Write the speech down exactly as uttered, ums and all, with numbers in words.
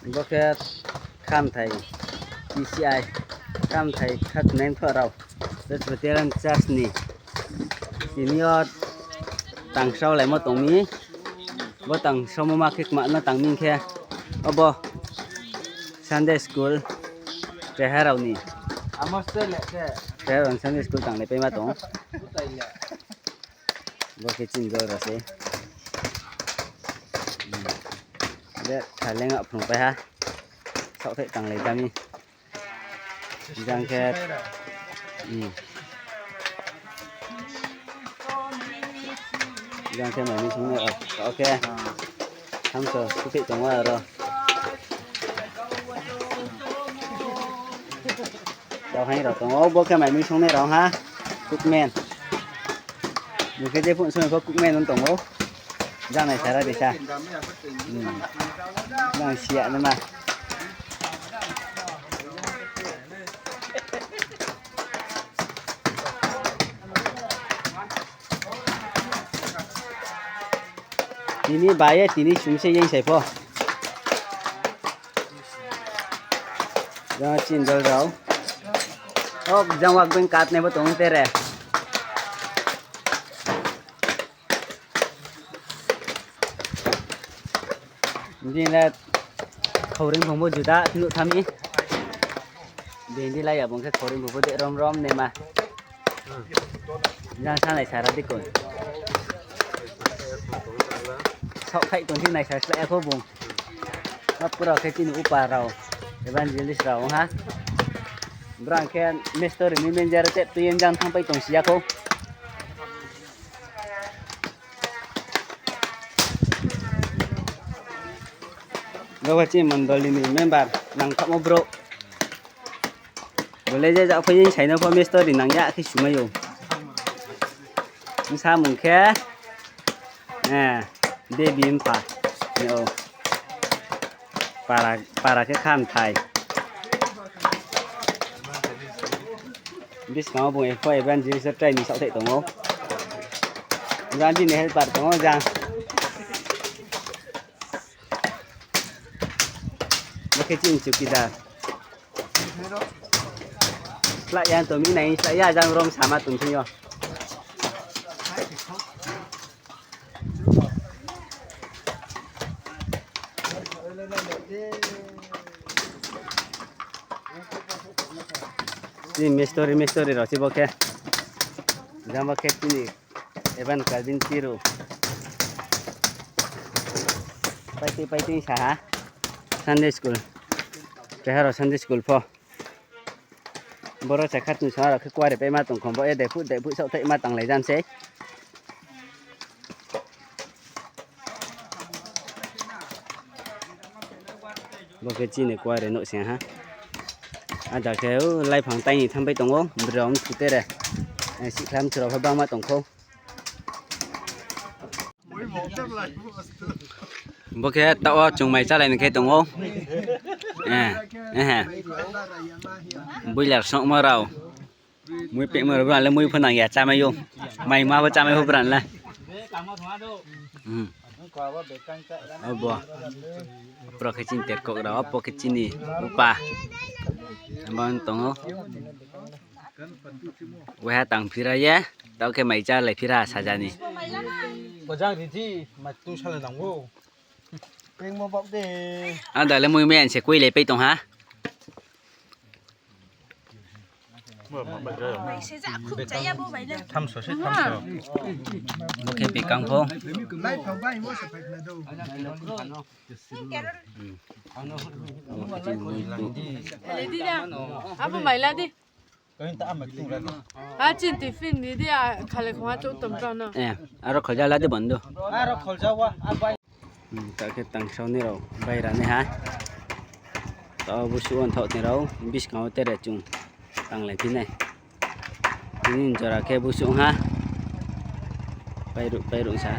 Bo khe khamthai P C I, khamthai khatnai mthoh rao, Presbyterian Church ni. Tini yo tangsraolaimo tong mi, bo tangsraomo ma khe kma no tang mi khe, obo Sunday school keha rao ni. Keha rao ni Sunday school tanglaipaima tong. Bo khe chini dol rao se. Be thaleng a phrungpai ha. Saohthaih tanglai tami. Jang khe, jang khe mai mi sung nai rao. Taoh khe thamso suphih tong ou aro. Taoh haing rao tong ou, bo khe mai mi sung nai rao ha. Cookman. Bung khe je phung sung pho cookman ong tong ou. Jang nai sara di sa. Jang siya naima. Tini bai ye tini sung se yeng sai pho. Jang chini dol rao. O jang wak beng kat nai bo tong tere. Bini le khauring phung bo juda nuh tha mi. Bini lai ya bung khe khauring phung bo de rom rom naima. Jang sa nai sara di koi. Saohthaih tong di nai sa slái ya kho bung. Abo rao khe chini upa rao, evangelist rao ong ha. Brang khe mestori ni manager te tui ye jang thanngpai tong si ya kho. Bo khe chini mondoli ni member nangthaohmo brouh. Bo le je jak phai ye sai no pho mestori nang ya khe sumai ou. Bsa mung khe, eh, Debi mpha. Yo. Para, para khe khamthai. Buskang wo bung epho evangelist try ni saohthaih tong ou. Jang bini helper tong ou jang. Bo khe chini chowkidar. Slái ya tong mi nai, slái ya jang rom sama tong thing yo. Chini mestori, mestori rao se bo khe. Jang bo khe chini Evan Calvin Tiru. Paitui, paitui sa ha. Sunday school. Keha rao Sunday school pho. Boro sa khatungsung rao khe kuarepaima tong kho, bo ye dephuh dephuh saohthaihma tanglai jam sei. Bo khe chini kuare nouh sing ha. Ada khe o laiphang tai ni thanngpai tong ou, brao mthu tere. Sihkhla mthu rao pho bangma tong kho. Bo khe taoh wo chung mai chálai ni khe tong ou. Boiler songmo rao. Mui pehmo rao brang le mui pho nang ya chámai ou. Maima pho chámai pho brang le. Abo. Abo khe chini terkok rao, abo khe chini upa. Bang tong ou. Waiha tang phira ye, taoh khe mai chálai phira saja ni. Ada le mui mai an se kuilai pai tong ha. Bo khe pekang pho. Abo mai la di. A chini tiffin ni di, a khale khongha chouh tong tong no. Aro kholja la di bondo. Aro kholja wa. Takhe tangsao ni rao baira nai ha. Taoh busuh wo thaoh ni rao buskang wo tere chung tanglai phi nai. Tini jora khe busuh ha. Pairuh pairuh sa.